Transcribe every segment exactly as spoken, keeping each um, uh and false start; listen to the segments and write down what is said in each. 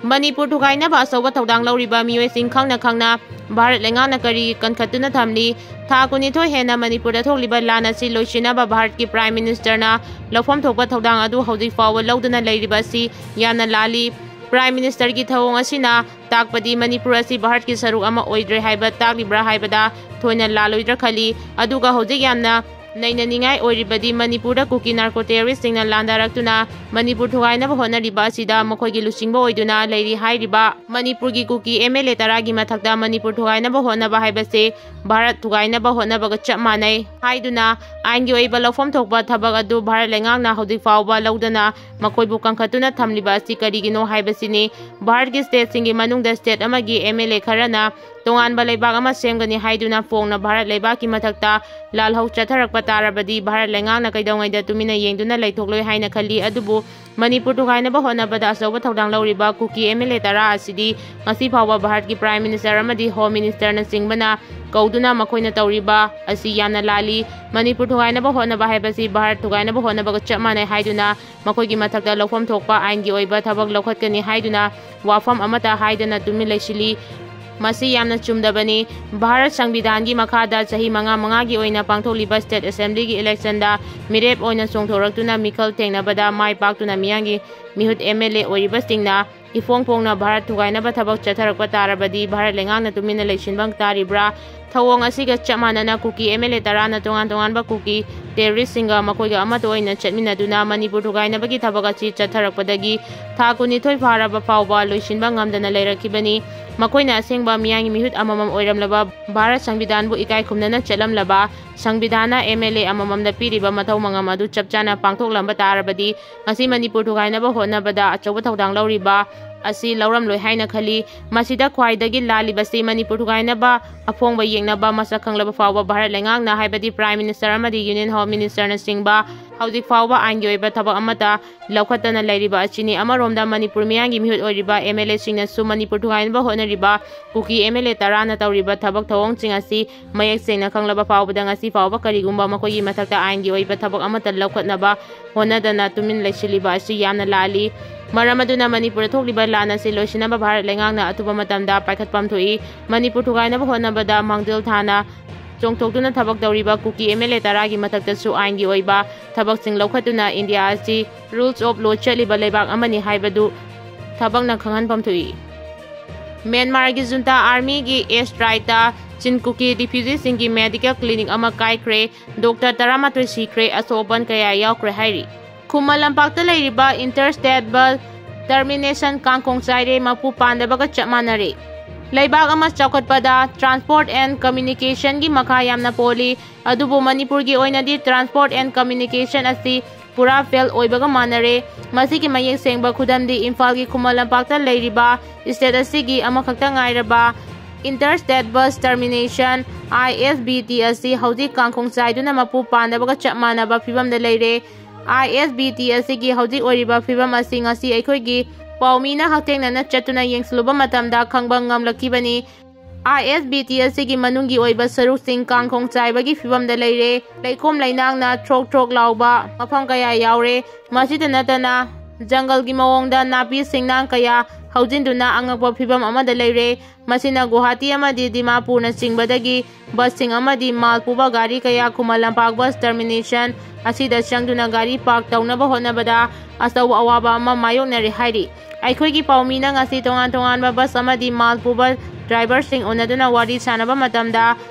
ꯃꯅꯤꯄꯨꯔ ꯊꯨꯒꯥꯏꯅꯕ ꯑꯆꯧꯕ ꯊꯧꯗꯥꯡ ꯂꯧꯔꯤꯕ ꯃꯤꯑꯣꯏꯁꯤꯡ ꯈꯪꯅ ꯈꯪꯅ ꯚꯥꯔꯠ ꯂꯩꯉꯥꯛꯅ ꯀꯔꯤ ꯀꯟꯈꯠꯇꯨꯅ ꯊꯝꯂꯤ? ꯊꯥ ꯀꯨꯟꯅꯤꯊꯣꯏ ꯍꯦꯟꯅ ꯃꯅꯤꯄꯨꯔꯗ ꯊꯣꯛꯂꯤꯕ ꯂꯥꯟ ꯑꯁꯤ ꯂꯣꯏꯁꯤꯟꯅꯕ ꯚꯥꯔꯠꯀꯤ Prime Ministerꯅ ꯂꯧꯐꯝ ꯊꯣꯛꯄ ꯊꯧꯗꯥꯡ ꯑꯗꯨ ꯍꯧꯖꯤꯛ ꯐꯥꯎꯕ ꯂꯧꯗꯨꯅ ꯂꯩꯔꯤꯕ ꯑꯁꯤ ꯌꯥꯝꯅ ꯂꯥꯜꯂꯤ꯫ Prime Ministerꯒꯤ ꯊꯧꯑꯣꯡ ꯑꯁꯤꯅ ꯇꯥꯛꯄꯗꯤ ꯃꯅꯤꯄꯨꯔ ꯑꯁꯤ ꯚꯥꯔꯠꯀꯤ ꯁꯔꯨꯛ ꯑꯃ ꯑꯣꯏꯗ꯭ꯔꯦ ꯍꯥꯏꯕ ꯇꯥꯛꯂꯤꯕ꯭ꯔꯥ ꯍꯥꯏꯕꯗ ꯊꯣꯏꯅ ꯂꯥꯜꯂꯣꯏꯗ꯭ꯔꯥ ꯈꯜꯂꯤ꯫ ꯑꯗꯨꯒ ꯍꯧꯖꯤꯛ ꯌꯥꯝꯅ ꯅꯩꯅꯅꯤꯡꯉꯥꯏ ꯑꯣꯏꯔꯤꯕꯗꯤ ꯃꯅꯤꯄꯨꯔꯗ ꯀꯨꯀꯤ narco terroristꯁꯤꯡꯅ ꯂꯥꯟꯗꯥꯔꯛꯇꯨꯅ ꯃꯅꯤꯄꯨꯔ ꯊꯨꯒꯥꯏꯅꯕ ꯍꯣꯠꯅꯔꯤꯕ ꯑꯁꯤꯗ ꯃꯈꯣꯏꯒꯤ ꯂꯨꯆꯤꯡꯕ ꯑꯣꯏꯗꯨꯅ ꯂꯩꯔꯤ ꯍꯥꯏꯔꯤꯕ ꯃꯅꯤꯄꯨꯔꯒꯤ ꯀꯨꯀꯤ MLA ꯇꯔꯥꯒꯤ ꯃꯊꯛꯇ ꯃꯅꯤꯄꯨꯔ ꯊꯨꯒꯥꯏꯅꯕ ꯍꯣꯠꯅꯕ ꯍꯥꯏꯕꯁꯦ ꯚꯥꯔꯠ ꯊꯨꯒꯥꯏꯅꯕ ꯍꯣꯠꯅꯕꯒ ꯆꯞ ꯃꯥꯟꯅꯩ ꯍꯥꯏꯗꯨꯅ ꯑꯥꯏꯟꯒꯤ ꯑꯣꯏꯕ ꯂꯧꯐꯝ ꯊꯣꯛꯄ ꯊꯕꯛ ꯑꯗꯨ ꯚꯥꯔꯠ ꯂꯩꯉꯥꯛꯅ ꯍꯧꯖꯤꯛ ꯐꯥꯎꯕ ꯂꯧꯗꯅ ꯃꯈꯣꯏꯕꯨ ꯀꯟꯈꯠꯇꯨꯅ ꯊꯝꯂꯤꯕ ꯑꯁꯤ ꯀꯔꯤꯒꯤꯅꯣ ꯍꯥꯏꯕꯁꯤꯅꯤ꯫ ꯚꯥꯔꯠꯀꯤ stateꯁꯤꯡꯒꯤ ꯃꯅꯨꯡꯗ state ꯑꯃꯒꯤ MLA ꯈꯔꯅ ꯇꯣꯉꯥꯟꯕ ꯂꯩꯕꯥꯛ ꯑꯃ ꯁꯦꯝꯒꯅꯤ ꯍꯥꯏꯗꯨꯅ ꯐꯣꯡꯅ ꯚꯥꯔꯠ ꯂꯩꯕꯥꯛꯀꯤ ꯃꯊꯛꯇ ꯂꯥꯜꯍꯧ ꯆꯠꯊꯔꯛꯄ ꯇꯥꯔꯕꯗꯤ ꯚꯥꯔꯠ ꯂꯩꯉꯥꯛꯅ ꯀꯩꯗꯧꯉꯩꯗ ꯇꯨꯃꯤꯟꯅ ꯌꯦꯡꯗꯨꯅ ꯂꯩꯊꯣꯛꯂꯣꯏ ꯍꯥꯏꯅ ꯈꯜꯂꯤ꯫ ꯑꯗꯨꯕꯨ ꯃꯅꯤꯄꯨꯔ ꯊꯨꯒꯥꯏꯅꯕ ꯍꯣꯠꯅꯕꯗ ꯑꯆꯧꯕ ꯊꯧꯗꯥꯡ ꯂꯧꯔꯤꯕ ꯀꯨꯀꯤ MLA ꯇꯔꯥ ꯑꯁꯤꯗꯤ ꯉꯁꯤ ꯐꯥꯎꯕ ꯚꯥꯔꯠꯀꯤ Prime Minister ꯑꯃꯗꯤ Home Ministerꯅꯆꯤꯡꯕꯅ ꯀꯧꯗꯨꯅ ꯃꯈꯣꯏꯅ ꯇꯧꯔꯤꯕ ꯑꯁꯤ ꯌꯥꯝꯅ ꯂꯥꯜꯂꯤ꯫ ꯃꯅꯤꯄꯨꯔ ꯊꯨꯒꯥꯏꯅꯕ ꯍꯣꯠꯅꯕ ꯍꯥꯏꯕꯁꯤ ꯚꯥꯔꯠ ꯊꯨꯒꯥꯏꯅꯕ ꯍꯣꯠꯅꯕꯒ ꯆꯞ ꯃꯥꯟꯅꯩ ꯍꯥꯏꯗꯨꯅ ꯃꯈꯣꯏꯒꯤ ꯃꯊꯛꯇ ꯂꯧꯐꯝ ꯊꯣꯛꯄ ꯑꯥꯏꯟꯒꯤ ꯑꯣꯏꯕ ꯊꯕꯛ ꯂꯧꯈꯠꯀꯅꯤ ꯍꯥꯏꯗꯨꯅ ꯋꯥꯐꯝ ꯑꯃꯠꯇ ꯍꯥꯏꯗꯅ ꯇꯨꯃꯤꯟ ꯂꯩꯁꯤꯜꯂꯤ꯫ ꯃꯁꯤ ꯌꯥꯝꯅ ꯆꯨꯝꯗꯕꯅꯤ꯫ ꯚꯥꯔꯠ ꯁꯪꯕꯤꯙꯥꯟꯒꯤ ꯃꯈꯥꯗ ꯆꯍꯤ ꯃꯉꯥ ꯃꯉꯥꯒꯤ ꯑꯣꯏꯅ ꯄꯥꯡꯊꯣꯛꯂꯤꯕ state assemblyꯒꯤ electionꯗ ꯃꯤꯔꯦꯞ ꯑꯣꯏꯅ ꯆꯣꯡꯊꯣꯔꯛꯇꯨꯅ ꯃꯤꯈꯜ ꯊꯦꯡꯅꯕꯗ ꯃꯥꯏ ꯄꯥꯛꯇꯨꯅ ꯃꯤꯌꯥꯝꯒꯤ ꯃꯤꯍꯨꯠ MLA ꯑꯣꯏꯔꯤꯕꯁꯤꯡꯅ ꯏꯐꯣꯡ ꯐꯣꯡꯅ ꯚꯥꯔꯠ ꯊꯨꯒꯥꯏꯅꯕ ꯊꯕꯛ ꯆꯠꯊꯔꯛꯄ ꯇꯥꯔꯕꯗꯤ ꯚꯥꯔꯠ ꯂꯩꯉꯥꯛꯅ ꯇꯨꯃꯤꯟꯅ ꯂꯩꯁꯤꯟꯕ ꯇꯥꯔꯤꯕ꯭ꯔꯥ? ꯊꯧꯑꯣꯡ ꯑꯁꯤꯒ ꯆꯞ ꯃꯥꯟꯅꯅ ꯀꯨꯀꯤ MLA ꯇꯔꯥꯅ ꯇꯣꯉꯥꯟ ꯇꯣꯉꯥꯟꯕ ꯀꯨꯀꯤ terroristꯁꯤꯡꯒ ꯃꯈꯣꯏꯒ ꯑꯃꯠꯇ ꯑꯣꯏꯅ ꯆꯠꯃꯤꯟꯅꯗꯨꯅ ꯃꯅꯤꯄꯨꯔ ꯊꯨꯒꯥꯏꯅꯕꯒꯤ ꯊꯕꯛ ꯑꯁꯤ ꯆꯠꯊꯔꯛꯄꯗꯒꯤ ꯊꯥ ꯀꯨꯟꯅꯤꯊꯣꯏ ꯐꯥꯔꯕ ꯐꯥꯎꯕ ꯂꯣꯏꯁꯤꯟꯕ ꯉꯝꯗꯅ ꯂꯩꯔꯛꯈꯤꯕꯅꯤ꯫ ꯃꯈꯣꯏꯅ ꯑꯁꯦꯡꯕ ꯃꯤꯌꯥꯝꯒꯤ ꯃꯤꯍꯨꯠ ꯑꯃꯃꯝ ꯑꯣꯏꯔꯝꯂꯕ ꯚꯥꯔꯠ ꯁꯪꯕꯤꯙꯥꯟꯕꯨ ꯏꯀꯥꯏ ꯈꯨꯝꯅꯅ ꯆꯠꯂꯝꯂꯕ ꯁꯪꯕꯤꯙꯥꯟꯅ MLA ꯑꯃꯃꯝꯗ ꯄꯤꯔꯤꯕ ꯃꯊꯧ ꯃꯉꯝ ꯑꯗꯨ ꯆꯞ ꯆꯥꯅ ꯄꯥꯡꯊꯣꯛꯂꯝꯕ ꯇꯥꯔꯕꯗꯤ ꯉꯁꯤ ꯃꯅꯤꯄꯨꯔ ꯊꯨꯒꯥꯏꯅꯕ ꯍꯣꯠꯅꯕꯗ ꯑꯆꯧꯕ ꯊꯧꯗꯥꯡ ꯂꯧꯔꯤꯕ ꯑꯁꯤ ꯂꯧꯔꯝꯂꯣꯏ ꯍꯥꯏꯅ ꯈꯜꯂꯤ꯫ ꯃꯁꯤꯗ ꯈ꯭ꯋꯥꯏꯗꯒꯤ ꯂꯥꯜꯂꯤꯕꯁꯤ ꯃꯅꯤꯄꯨꯔ ꯊꯨꯒꯥꯏꯅꯕ ꯑꯐꯣꯡꯕ ꯌꯦꯛꯅꯕ ꯃꯁꯛ ꯈꯪꯂꯕ ꯐꯥꯎꯕ ꯚꯥꯔꯠ ꯂꯩꯉꯥꯛꯅ ꯍꯥꯏꯕꯗꯤ Prime Minister ꯑꯃꯗꯤ Union Home Ministerꯅꯆꯤꯡꯕ ꯍꯧꯖꯤꯛ ꯐꯥꯎꯕ ꯑꯥꯏꯟꯒꯤ ꯑꯣꯏꯕ ꯊꯕꯛ ꯑꯃꯠꯇ ꯂꯧꯈꯠꯇꯅ ꯂꯩꯔꯤꯕ ꯑꯁꯤꯅꯤ꯫ ꯑꯃꯔꯣꯝꯗ ꯃꯅꯤꯄꯨꯔ ꯃꯤꯌꯥꯝꯒꯤ ꯃꯤꯍꯨꯠ ꯑꯣꯏꯔꯤꯕ MLAꯁꯤꯡꯅꯁꯨ ꯃꯅꯤꯄꯨꯔ ꯊꯨꯒꯥꯏꯅꯕ ꯍꯣꯠꯅꯔꯤꯕ ꯀꯨꯀꯤ MLA ꯇꯔꯥꯅ ꯇꯧꯔꯤꯕ ꯊꯕꯛ ꯊꯧꯑꯣꯡꯁꯤꯡ ꯑꯁꯤ ꯃꯌꯦꯛ ꯁꯦꯡꯅ ꯈꯪꯂꯕ ꯐꯥꯎꯕꯗ ꯉꯁꯤ ꯐꯥꯎꯕ ꯀꯔꯤꯒꯨꯝꯕ ꯃꯈꯣꯏꯒꯤ ꯃꯊꯛꯇ ꯑꯥꯏꯟꯒꯤ ꯑꯣꯏꯕ ꯊꯕꯛ ꯑꯃꯠꯇ ꯂꯧꯈꯠꯅꯕ ꯍꯣꯠꯅꯗꯅ ꯇꯨꯃꯤꯟ ꯂꯩꯁꯤꯜꯂꯤꯕ ꯑꯁꯤ ꯌꯥꯝꯅ ꯂꯥꯜꯂꯤ꯫ ꯃꯔꯝ ꯑꯗꯨꯅ ꯃꯅꯤꯄꯨꯔꯗ ꯊꯣꯛꯂꯤꯕ ꯂꯥꯟ ꯑꯁꯤ ꯂꯣꯏꯁꯤꯟꯅꯕ ꯚꯥꯔꯠ ꯂꯩꯉꯥꯛꯅ ꯑꯊꯨꯕ ꯃꯇꯝꯗ ꯄꯥꯏꯈꯠꯄꯝ ꯊꯣꯛꯏ꯫ ꯃꯅꯤꯄꯨꯔ ꯊꯨꯒꯥꯏꯅꯕ ꯍꯣꯠꯅꯕꯗ ꯃꯥꯡꯖꯤꯜ ꯊꯥꯅ ꯆꯣꯡꯊꯣꯛꯇꯨꯅ ꯊꯕꯛ ꯇꯧꯔꯤꯕ ꯀꯨꯀꯤ M L A ꯇꯔꯥꯒꯤ ꯃꯊꯛꯇꯁꯨ ꯑꯥꯏꯟꯒꯤ ꯑꯣꯏꯕ ꯊꯕꯛꯁꯤꯡ ꯂꯧꯈꯠꯇꯨꯅ ꯏꯟꯗꯤꯌꯥ ꯑꯁꯤ rules of law ꯆꯠꯂꯤꯕ ꯂꯩꯕꯥꯛ ꯑꯃꯅꯤ ꯍꯥꯏꯕꯗꯨ ꯊꯕꯛꯅ ꯈꯪꯍꯟꯐꯝ ꯊꯣꯛꯏ꯫ ꯃ꯭ꯌꯥꯟꯃꯥꯔꯒꯤ ꯖꯨꯟꯇꯥ ꯑꯥꯔꯃꯤꯒꯤ air strikeꯇ ꯆꯤꯟ ꯀꯨꯀꯤ refugeeꯁꯤꯡꯒꯤ medical clinic ꯑꯃ ꯀꯥꯏꯈ꯭ꯔꯦ꯫ Doctor ꯇꯔꯥꯃꯥꯊꯣꯏ ꯁꯤꯈ꯭ꯔꯦ, ꯑꯁꯣꯛ ꯑꯄꯟ ꯀꯌꯥ ꯌꯥꯎꯈ꯭ꯔꯦ ꯍꯥꯏꯔꯤ꯫ ꯈꯨꯃꯟ ꯂꯝꯄꯥꯛꯇ ꯂꯩꯔꯤꯕ interstate bus termination ꯀꯥꯡꯈꯣꯡ ꯆꯥꯏꯔꯦ, ꯃꯄꯨ ꯄꯥꯟꯗꯕꯒ ꯆꯞ ꯃꯥꯟꯅꯔꯦ꯫ ꯂꯩꯕꯥꯛ ꯑꯃ ꯆꯥꯎꯈꯠꯄꯗ transport and communicationꯒꯤ ꯃꯈꯥ ꯌꯥꯝꯅ ꯄꯣꯜꯂꯤ, ꯑꯗꯨꯕꯨ ꯃꯅꯤꯄꯨꯔꯒꯤ ꯑꯣꯏꯅꯗꯤ transport and communication ꯑꯁꯤ ꯄꯨꯔꯥ fail ꯑꯣꯏꯕꯒ ꯃꯥꯟꯅꯔꯦ꯫ ꯃꯁꯤꯒꯤ ꯃꯌꯦꯛ ꯁꯦꯡꯕ ꯈꯨꯗꯝꯗꯤ ꯏꯝꯐꯥꯜꯒꯤ ꯈꯨꯃꯟ ꯂꯝꯄꯥꯛꯇ ꯂꯩꯔꯤꯕ state ꯑꯁꯤꯒꯤ ꯑꯃꯈꯛꯇ ꯉꯥꯏꯔꯕ interstate bus termination, I S B T, ꯑꯁꯤ ꯍꯧꯖꯤꯛ ꯀꯥꯡꯈꯣꯡ ꯆꯥꯏꯗꯨꯅ ꯃꯄꯨ ꯄꯥꯟꯗꯕꯒ ꯆꯞ ꯃꯥꯟꯅꯕ ꯐꯤꯕꯝꯗ ꯂꯩꯔꯦ꯫ I S B T ꯑꯁꯤꯒꯤ ꯍꯧꯖꯤꯛ ꯑꯣꯏꯔꯤꯕ ꯐꯤꯕꯝ ꯑꯁꯤ ꯉꯁꯤ ꯑꯩꯈꯣꯏꯒꯤ ꯄꯥꯎꯃꯤꯅ ꯍꯛꯊꯦꯡꯅꯅ ꯆꯠꯇꯨꯅ ꯌꯦꯡꯁꯤꯜꯂꯨꯕ ꯃꯇꯝꯗ ꯈꯪꯕ ꯉꯝꯂꯛꯈꯤꯕꯅꯤ꯫ I S B T ꯑꯁꯤꯒꯤ ꯃꯅꯨꯡꯒꯤ ꯑꯣꯏꯕ ꯁꯔꯨꯛꯁꯤꯡ ꯀꯥꯡꯈꯣꯡ ꯆꯥꯏꯕꯒꯤ ꯐꯤꯕꯝꯗ ꯂꯩꯔꯦ꯫ ꯂꯩꯈꯣꯝ ꯂꯩꯅꯥꯡꯅ ꯊ꯭ꯔꯣꯛ ꯊ꯭ꯔꯣꯛ ꯂꯥꯎꯕ ꯃꯐꯝ ꯀꯌꯥ ꯌꯥꯎꯔꯦ꯫ ꯃꯁꯤꯇ ꯅꯠꯇꯅ ꯖꯪꯒꯜꯒꯤ ꯃꯑꯣꯡꯗ ꯅꯥꯄꯤ ꯁꯤꯡꯅꯥꯡ ꯀꯌꯥ ꯍꯧꯖꯤꯟꯗꯨꯅ ꯑꯉꯛꯄ ꯐꯤꯕꯝ ꯑꯃꯗ ꯂꯩꯔꯦ꯫ ꯃꯁꯤꯅ ꯒꯨꯋꯥꯍꯥꯇꯤ ꯑꯃꯗꯤ ꯗꯤꯃꯥꯄꯨꯔꯅꯆꯤꯡꯕꯗꯒꯤ ꯕꯁꯁꯤꯡ ꯑꯃꯗꯤ ꯃꯥꯜ ꯄꯨꯕ ꯒꯥꯔꯤ ꯀꯌꯥ ꯈꯨꯃꯟ ꯂꯝꯄꯥꯛ bus termination ꯑꯁꯤꯗ ꯆꯪꯗꯨꯅ ꯒꯥꯔꯤ park ꯇꯧꯅꯕ ꯍꯣꯠꯅꯕꯗ ꯑꯆꯧꯕ ꯑꯋꯥꯕ ꯑꯃ ꯃꯥꯌꯣꯛꯅꯔꯦ ꯍꯥꯏꯔꯤ꯫ ꯑꯩꯈꯣꯏꯒꯤ ꯄꯥꯎꯃꯤꯅ ꯉꯁꯤ ꯇꯣꯉꯥꯟ ꯇꯣꯉꯥꯟꯕ bus ꯑꯃꯗꯤ ꯃꯥꯜ ꯄꯨꯕ driverꯁꯤꯡ ꯎꯅꯗꯨꯅ ꯋꯥꯔꯤ ꯁꯥꯅꯕ ꯃꯇꯝꯗ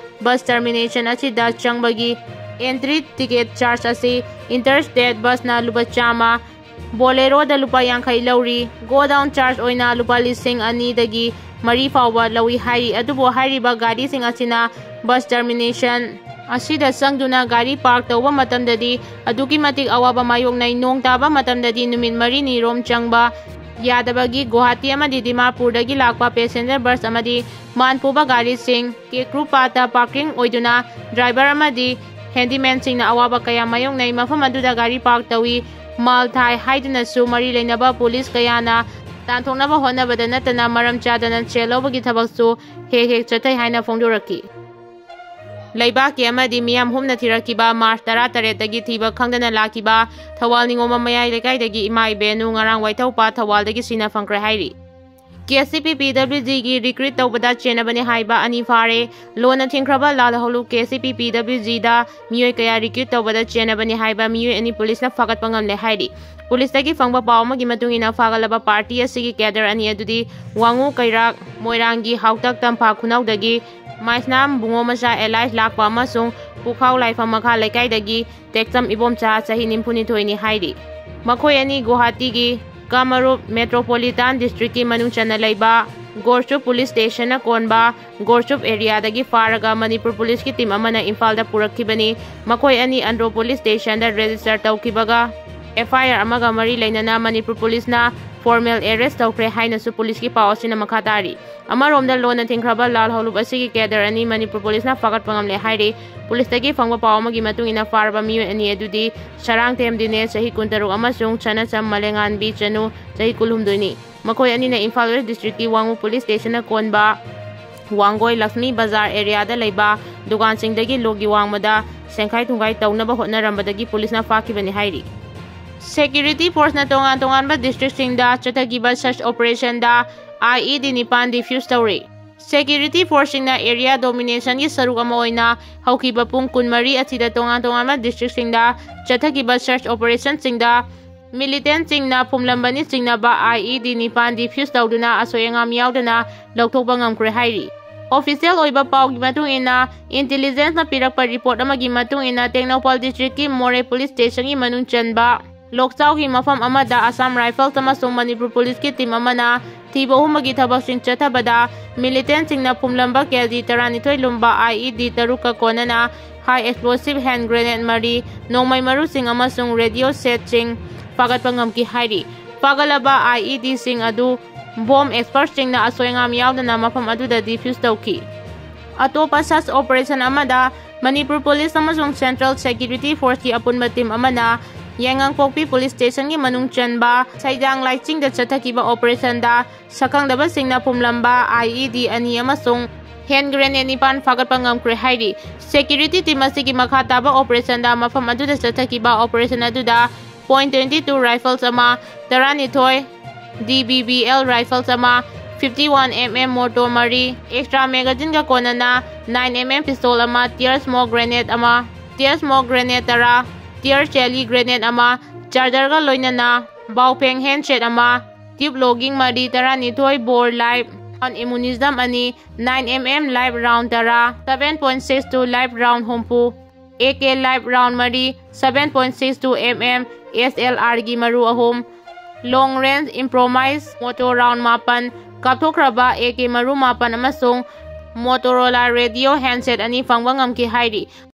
bus termination ꯑꯁꯤꯗ ꯆꯪꯕꯒꯤ entry ticket charge ꯑꯁꯤ interstate busꯅ ꯂꯨꯄꯥ ꯆꯥꯝꯃ, Boleroꯗ ꯂꯨꯄꯥ ꯌꯥꯡꯈꯩ ꯂꯧꯔꯤ꯫ Go down charge ꯑꯣꯏꯅ ꯂꯨꯄꯥ ꯂꯤꯁꯤꯡ ꯑꯅꯤꯗꯒꯤ ꯃꯔꯤ ꯐꯥꯎꯕ ꯂꯧꯏ ꯍꯥꯏꯔꯤ꯫ ꯑꯗꯨꯕꯨ ꯍꯥꯏꯔꯤꯕ ꯒꯥꯔꯤꯁꯤꯡ ꯑꯁꯤꯅ bus termination ꯑꯁꯤꯗ ꯆꯪꯗꯨꯅ ꯒꯥꯔꯤ park ꯇꯧꯕ ꯃꯇꯝꯗꯗꯤ ꯑꯗꯨꯛꯀꯤ ꯃꯇꯤꯛ ꯑꯋꯥꯕ ꯃꯥꯌꯣꯛꯅꯩ꯫ ꯅꯣꯡ ꯇꯥꯕ ꯃꯇꯝꯗꯗꯤ ꯅꯨꯃꯤꯠ ꯃꯔꯤꯅꯤ ꯔꯣꯝ ꯆꯪꯕ ꯌꯥꯗꯕꯒꯤ ꯒꯨꯋꯥꯍꯥꯇꯤ ꯑꯃꯗꯤ ꯗꯤꯃꯥꯄꯨꯔꯗꯒꯤ ꯂꯥꯛꯄ passenger bus ꯑꯃꯗꯤ ꯃꯥꯟ ꯄꯨꯕ ꯒꯥꯔꯤꯁꯤꯡ ꯀꯦꯀ꯭ꯔꯨꯄꯥꯠꯇ parking ꯑꯣꯏꯗꯨꯅ driver ꯑꯃꯗꯤ handymanꯁꯤꯡꯅ ꯑꯋꯥꯕ ꯀꯌꯥ ꯃꯥꯌꯣꯛꯅꯩ꯫ ꯃꯐꯝ ꯑꯗꯨꯗ ꯒꯥꯔꯤ park ꯇꯧꯏ, ꯃꯥꯜ ꯊꯥꯏ ꯍꯥꯏꯗꯨꯅꯁꯨ ꯃꯔꯤ ꯂꯩꯅꯕ police ꯀꯌꯥꯅ ꯇꯥꯟꯊꯣꯛꯅꯕ ꯍꯣꯠꯅꯕꯗ ꯅꯠꯇꯅ ꯃꯔꯝ ꯆꯥꯗꯅ ꯁꯦꯜ ꯂꯧꯕꯒꯤ ꯊꯕꯛꯁꯨ ꯍꯦꯛ ꯍꯦꯛ ꯆꯠꯊꯩ ꯍꯥꯏꯅ ꯐꯣꯡꯗꯣꯔꯛꯈꯤ꯫ ꯂꯩꯕꯥꯛꯀꯤ ꯑꯃꯗꯤ ꯃꯤꯌꯥꯝ ꯍꯨꯝꯅ ꯊꯤꯔꯛꯈꯤꯕ ꯃꯥꯔꯆ ꯇꯔꯥꯇꯔꯦꯠꯇꯒꯤ ꯊꯤꯕ ꯈꯪꯗꯅ ꯂꯥꯛꯈꯤꯕ ꯊꯧꯕꯥꯜ ꯅꯤꯉꯣꯝꯕꯝ ꯃꯌꯥꯏ ꯂꯩꯀꯥꯏꯗꯒꯤ ꯏꯃꯥ ꯏꯕꯦꯟꯅꯨ ꯉꯔꯥꯡ ꯋꯥꯏꯊꯧꯄꯥꯠ ꯊꯧꯕꯥꯜꯗꯒꯤ ꯁꯤꯅ ꯐꯪꯈ꯭ꯔꯦ ꯍꯥꯏꯔꯤ꯫ ꯀꯦ ꯁꯤ ꯄꯤ ꯄꯤ ꯗꯕ꯭ꯂꯤꯎ ꯖꯤꯒꯤ ꯔꯤꯀ꯭ꯔꯨꯠ ꯇꯧꯕꯗ ꯆꯦꯟꯅꯕꯅꯤ ꯍꯥꯏꯕ ꯑꯅꯤ ꯐꯥꯔꯦ꯫ ꯂꯣꯟꯅ ꯊꯤꯡꯈ꯭ꯔꯕ ꯂꯥꯜꯍꯧꯂꯨꯞ ꯀꯦ ꯁꯤ ꯄꯤ ꯄꯤ ꯗꯕ꯭ꯂꯤꯎ ꯖꯤꯗ ꯃꯤꯑꯣꯏ ꯀꯌꯥ ꯔꯤꯀ꯭ꯔꯨꯠ ꯇꯧꯕꯗ ꯆꯦꯟꯅꯕꯅꯤ ꯍꯥꯏꯕ ꯃꯤꯑꯣꯏ ꯑꯅꯤ ꯄꯨꯂꯤꯁꯅ ꯐꯥꯒꯠꯄ ꯉꯝꯂꯦ ꯍꯥꯏꯔꯤ꯫ ꯄꯨꯂꯤꯁꯇꯒꯤ ꯐꯪꯕ ꯄꯥꯎ ꯑꯃꯒꯤ ꯃꯇꯨꯡ ꯏꯟꯅ, ꯐꯥꯒꯠꯂꯕ ꯄꯥꯔꯇꯤ ꯑꯁꯤꯒꯤ ꯀꯦꯗꯔ ꯑꯅꯤ ꯑꯗꯨꯗꯤ ꯋꯥꯉꯨ ꯀꯩꯔꯥꯛ, ꯃꯣꯏꯔꯥꯡꯒꯤ ꯍꯥꯎꯇꯛ ꯇꯝꯐꯥ ꯈꯨꯅꯧꯗꯒꯤ ꯃꯥꯏꯁꯅꯥꯝ ꯕꯨꯡꯉꯣ ꯃꯆꯥ ꯑꯦꯂꯥꯏꯁ ꯂꯥꯛꯄ ꯑꯃꯁꯨꯡ ꯄꯨꯈꯥꯎ ꯂꯥꯏꯐꯝ ꯃꯈꯥ ꯂꯩꯀꯥꯏꯗꯒꯤ ꯇꯦꯛꯆꯝ ꯏꯕꯣꯝꯆꯥ ꯆꯍꯤ ꯅꯤꯐꯨꯅꯤꯊꯣꯏꯅꯤ ꯍꯥꯏꯔꯤ꯫ ꯃꯈꯣꯏ ꯑꯅꯤ ꯒꯨꯋꯥꯍꯥꯇꯤꯒꯤ ꯀꯥꯃꯔꯨꯞ ꯃꯦꯇ꯭ꯔꯣꯄꯣꯂꯤꯇꯥꯟ ꯗꯤꯁꯇ꯭ꯔꯤꯛꯀꯤ ꯃꯅꯨꯡ ꯆꯟꯅ ꯂꯩꯕ ꯒꯣꯔꯆꯨꯞ ꯄꯨꯂꯤꯁ ꯁ꯭ꯇꯦꯁꯟꯅ ꯀꯣꯟꯕ ꯒꯣꯔꯆꯨꯞ ꯑꯦꯔꯤꯌꯥꯗꯒꯤ ꯐꯥꯔꯒ ꯃꯅꯤꯄꯨꯔ ꯄꯨꯂꯤꯁꯀꯤ ꯇꯤꯝ ꯑꯃꯅ ꯏꯝꯐꯥꯜꯗ ꯄꯨꯔꯛꯈꯤꯕꯅꯤ꯫ ꯃꯈꯣꯏ ꯑꯅꯤ ꯑꯟꯗ꯭ꯔꯣ ꯄꯨꯂꯤꯁ ꯁ꯭ꯇꯦꯁꯟꯗ ꯔꯦꯖꯤꯁꯇꯔ ꯇꯧꯈꯤꯕꯒ ꯑꯦꯐ ꯑꯥꯏ ꯑꯥꯔ ꯑꯃꯒ ꯃꯔꯤ ꯂꯩꯅꯅ ꯃꯅꯤꯄꯨꯔ ꯄꯨꯂꯤꯁꯅ ꯐꯣꯔꯃꯦꯜ ꯑꯦꯔꯦꯁ ꯇꯧꯈ꯭ꯔꯦ ꯍꯥꯏꯅꯁꯨ ꯄꯨꯂꯤꯁꯀꯤ ꯄꯥꯎ ꯑꯁꯤꯅ ꯃꯈꯥ ꯇꯥꯔꯤ꯫ ꯑꯃꯔꯣꯝꯗ, ꯂꯣꯟꯅ ꯊꯤꯡꯈ꯭ꯔꯕ ꯂꯥꯜꯍꯧꯂꯨꯞ ꯑꯁꯤꯒꯤ ꯀꯦꯗꯔ ꯑꯅꯤ ꯃꯅꯤꯄꯨꯔ ꯄꯨꯂꯤꯁꯅ ꯐꯥꯒꯠꯄ ꯉꯝꯂꯦ ꯍꯥꯏꯔꯤ꯫ ꯄꯨꯂꯤꯁꯇꯒꯤ ꯐꯪꯕ ꯄꯥꯎ ꯑꯃꯒꯤ ꯃꯇꯨꯡ ꯏꯟꯅ, ꯐꯥꯔꯕ ꯃꯤꯑꯣꯏ ꯑꯅꯤ ꯑꯗꯨꯗꯤ ꯁꯔꯥꯡꯊꯦꯝ ꯗꯤꯅꯦꯁ, ꯆꯍꯤ ꯀꯨꯟꯇꯔꯨꯛ, ꯑꯃꯁꯨꯡ ꯁꯅꯆꯝ ꯃꯂꯦꯉꯥꯟꯕꯤ ꯆꯅꯨ, ꯆꯍꯤ ꯀꯨꯟꯍꯨꯝꯗꯣꯏꯅꯤ꯫ ꯃꯈꯣꯏ ꯑꯅꯤꯅ ꯏꯝꯐꯥꯜ ꯋꯦꯁ ꯗꯤꯁꯇ꯭ꯔꯤꯛꯀꯤ ꯋꯥꯉꯨ ꯄꯨꯂꯤꯁ ꯁ꯭ꯇꯦꯁꯟꯅ ꯀꯣꯟꯕ ꯋꯥꯡꯒꯣꯏ ꯂꯛꯁꯃꯤ ꯕꯖꯥꯔ ꯑꯦꯔꯤꯌꯥꯗ ꯂꯩꯕ ꯗꯨꯀꯥꯟꯁꯤꯡꯗꯒꯤ ꯂꯣꯒꯤ ꯋꯥꯡꯃꯗ ꯁꯦꯡꯈꯥꯏ ꯊꯨꯡꯈꯥꯏ ꯇꯧꯅꯕ ꯍꯣꯠꯅꯔꯝꯕꯗꯒꯤ ꯄꯨꯂꯤꯁꯅ ꯐꯥꯈꯤꯕꯅꯤ ꯍꯥꯏꯔꯤ꯫ ꯁꯦꯀ꯭ꯌꯨꯔꯤꯇꯤ ꯐꯣꯔꯁꯅ ꯇꯣꯉꯥꯟ ꯇꯣꯉꯥꯟꯕ ꯗꯤꯁꯇ꯭ꯔꯤꯛꯁꯤꯡꯗ ꯆꯠꯊꯈꯤꯕ ꯁꯔꯆ ꯑꯣꯄꯔꯦꯁꯟꯗ ꯑꯥꯏ ꯏ ꯗꯤ ꯅꯤꯄꯥꯟ ꯗꯤꯐ꯭ꯌꯨꯁ ꯇꯧꯔꯦ꯫ ꯁꯦꯀ꯭ꯌꯨꯔꯤꯇꯤ ꯐꯣꯔꯁꯁꯤꯡꯅ ꯑꯦꯔꯤꯌꯥ ꯗꯣꯃꯤꯅꯦꯁꯟꯒꯤ ꯁꯔꯨꯛ ꯑꯃ ꯑꯣꯏꯅ ꯍꯧꯈꯤꯕ ꯄꯨꯡ ꯀꯨꯟꯃꯔꯤ ꯑꯁꯤꯗ ꯇꯣꯉꯥꯟ ꯇꯣꯉꯥꯟꯕ ꯗꯤꯁꯇ꯭ꯔꯤꯛꯁꯤꯡꯗ ꯆꯠꯊꯈꯤꯕ ꯁꯔꯆ ꯑꯣꯄꯔꯦꯁꯟꯁꯤꯡꯗ ꯃꯤꯂꯤꯇꯦꯟꯠꯁꯤꯡꯅ ꯐꯨꯝꯂꯝꯕꯅꯤ ꯆꯤꯡꯅꯕ ꯑꯥꯏ ꯏ ꯗꯤ ꯅꯤꯄꯥꯟ ꯗꯤꯐ꯭ꯌꯨꯁ ꯇꯧꯗꯨꯅ ꯑꯁꯣꯏ ꯑꯉꯥꯝ ꯌꯥꯎꯗꯅ ꯂꯧꯊꯣꯛꯄ ꯉꯝꯈ꯭ꯔꯦ ꯍꯥꯏꯔꯤ꯫ ꯑꯣꯐꯤꯁꯤꯌꯦꯜ ꯑꯣꯏꯕ ꯄꯥꯎꯒꯤ ꯃꯇꯨꯡ ꯏꯟꯅ, ꯏꯟꯇꯦꯂꯤꯖꯦꯟꯁꯅ ꯄꯤꯔꯛꯄ ꯔꯤꯄꯣꯔꯠ ꯑꯃꯒꯤ ꯃꯇꯨꯡ ꯏꯟꯅ, ꯇꯦꯡꯅꯧꯄꯥꯜ ꯗꯤꯁꯇ꯭ꯔꯤꯛꯀꯤ ꯃꯣꯔꯦ ꯄꯨꯂꯤꯁ ꯁ꯭ꯇꯦꯁꯟꯒꯤ ꯃꯅꯨꯡ ꯆꯟꯕ ꯂꯣꯛꯆꯥꯎꯒꯤ ꯃꯐꯝ ꯑꯃꯗ ꯑꯁꯥꯝ ꯔꯥꯏꯐꯜꯁ ꯑꯃꯁꯨꯡ ꯃꯅꯤꯄꯨꯔ ꯄꯨꯂꯤꯁꯀꯤ ꯇꯤꯝ ꯑꯃꯅ ꯊꯤꯕ ꯍꯨꯝꯕꯒꯤ ꯊꯕꯛꯁꯤꯡ ꯆꯠꯊꯕꯗ, ꯃꯤꯂꯤꯇꯦꯟꯠꯁꯤꯡꯅ ꯐꯨꯝꯂꯝꯕ ꯀꯦ ꯖꯤ ꯇꯔꯥꯅꯤꯊꯣꯏ ꯂꯨꯝꯕ ꯑꯥꯏ ꯏ ꯗꯤ ꯇꯔꯨꯛꯀ ꯀꯣꯟꯅꯅ ꯍꯥꯏ ꯑꯦꯛꯁꯄ꯭ꯂꯣꯁꯤꯚ ꯍꯦꯟ ꯒ꯭ꯔꯦꯅꯦꯗ ꯃꯔꯤ, ꯅꯣꯡꯃꯩ ꯃꯔꯨꯁꯤꯡ ꯑꯃꯁꯨꯡ ꯔꯦꯗꯤꯑꯣ ꯁꯦꯠꯁꯤꯡ ꯐꯥꯒꯠꯄ ꯉꯝꯈꯤ ꯍꯥꯏꯔꯤ꯫ ꯐꯥꯒꯠꯂꯕ ꯑꯥꯏ ꯏ ꯗꯤꯁꯤꯡ ꯑꯗꯨ ꯕꯣꯝ ꯑꯦꯛꯁꯄꯔꯠꯁꯤꯡꯅ ꯑꯁꯣꯏ ꯑꯉꯥꯝ ꯌꯥꯎꯗꯅ ꯃꯐꯝ ꯑꯗꯨꯗ ꯗꯤꯐ꯭ꯌꯨꯁ ꯇꯧꯈꯤ꯫ ꯑꯇꯣꯞꯄ ꯁꯔꯆ ꯑꯣꯄꯔꯦꯁꯟ ꯑꯃꯗ ꯃꯅꯤꯄꯨꯔ ꯄꯨꯂꯤꯁ ꯑꯃꯁꯨꯡ ꯁꯦꯟꯇ꯭ꯔꯦꯜ ꯁꯦꯀ꯭ꯌꯨꯔꯤꯇꯤ ꯐꯣꯔꯁꯀꯤ ꯑꯄꯨꯟꯕ ꯇꯤꯝ ꯑꯃꯅ ꯌꯥꯏꯉꯪꯄꯣꯛꯄꯤ ꯄꯨꯂꯤꯁ ꯁ꯭ꯇꯦꯁꯟꯒꯤ ꯃꯅꯨꯡ ꯆꯟꯕ ꯁꯩꯖꯥꯡ ꯂꯥꯏꯆꯤꯡꯗ ꯆꯠꯊꯈꯤꯕ ꯑꯣꯄꯔꯦꯁꯟꯗ ꯁꯛꯈꯪꯗꯕꯁꯤꯡꯅ ꯐꯨꯝꯂꯝꯕ ꯑꯥꯏ ꯏ ꯗꯤ ꯑꯅꯤ ꯑꯃꯁꯨꯡ ꯍꯦꯟ ꯒ꯭ꯔꯦꯅꯦꯗ ꯅꯤꯄꯥꯟ ꯐꯥꯒꯠꯄ ꯉꯝꯈ꯭ꯔꯦ ꯍꯥꯏꯔꯤ꯫ ꯁꯦꯀ꯭ꯌꯨꯔꯤꯇꯤ ꯇꯤꯝ ꯑꯁꯤꯒꯤ ꯃꯈꯥ ꯇꯥꯕ ꯑꯣꯄꯔꯦꯁꯟꯗ ꯃꯐꯝ ꯑꯗꯨꯗ ꯆꯠꯊꯈꯤꯕ ꯑꯣꯄꯔꯦꯁꯟ ꯑꯗꯨꯗ ꯄꯣꯏꯟ ꯇ꯭ꯋꯦꯟꯇꯤ ꯇꯨ ꯔꯥꯏꯐꯜꯁ ꯑꯃ, ꯇꯔꯥꯅꯤꯊꯣꯏ D B B L rifles ꯑꯃ, ꯐꯤꯐꯇꯤ ꯋꯥꯟ ꯑꯦꯝ ꯑꯦꯝ ꯃꯣꯔꯇꯣ ꯃꯔꯤ, ꯑꯦꯛꯁꯇ꯭ꯔꯥ ꯃꯦꯒꯥꯖꯤꯟꯒ ꯀꯣꯟꯅꯅ ꯅꯥꯏꯟ ꯑꯦꯝ ꯑꯦꯝ ꯄꯤꯁꯇꯣꯜ ꯑꯃ, ꯇꯤꯌꯔ ꯁ꯭ꯃꯣꯛ ꯒ꯭ꯔꯦꯅꯦꯗ ꯑꯃ, ꯇꯤꯌꯔ ꯁ꯭ꯃꯣꯛ ꯒ꯭ꯔꯦꯅꯦꯗ ꯇꯔꯥ, ꯇꯤꯌꯔ ꯆꯦꯂꯤ ꯒ꯭ꯔꯦꯅꯦꯗ ꯑꯃ, ꯆꯥꯔꯖꯔꯒ ꯂꯣꯏꯅꯅ ꯕꯥꯎꯐꯦꯡ ꯍꯦꯟꯁꯦꯠ ꯑꯃ, ꯇ꯭ꯌꯨꯕ ꯂꯣꯒꯤꯡ ꯃꯔꯤ, ꯇꯔꯥꯅꯤꯊꯣꯏ ꯕꯣꯔ ꯂꯥꯏꯐ ꯑꯦꯃꯨꯅꯤꯖꯝ ꯑꯅꯤ, nine M M live round ꯇꯔꯥ, seven point six two live round ꯍꯨꯝꯐꯨ, ꯑꯦ ꯀꯦ ꯂꯥꯏꯐ ꯔꯥꯎꯟ ꯃꯔꯤ, seven point six two M M S L R ꯃꯔꯨ ꯑꯍꯨꯝ, ꯂꯣꯡ ꯔꯦꯟꯖ ꯏꯝꯄ꯭ꯔꯣꯃꯥꯏꯖ ꯃꯣꯇꯣ ꯔꯥꯎꯟ ꯃꯥꯄꯟ, ꯀꯥꯞꯊꯣꯛꯈ꯭ꯔꯕ ꯑꯦ ꯀꯦ ꯃꯔꯨ ꯃꯥꯄꯟ ꯑꯃꯁꯨꯡ ꯃꯣꯇꯣꯔꯣꯂꯥ ꯔꯦꯗꯤꯑꯣ ꯍꯦꯟꯁꯦꯠ ꯑꯅꯤ ꯐꯪꯕ ꯉꯝꯈꯤ ꯍꯥꯏꯔꯤ꯫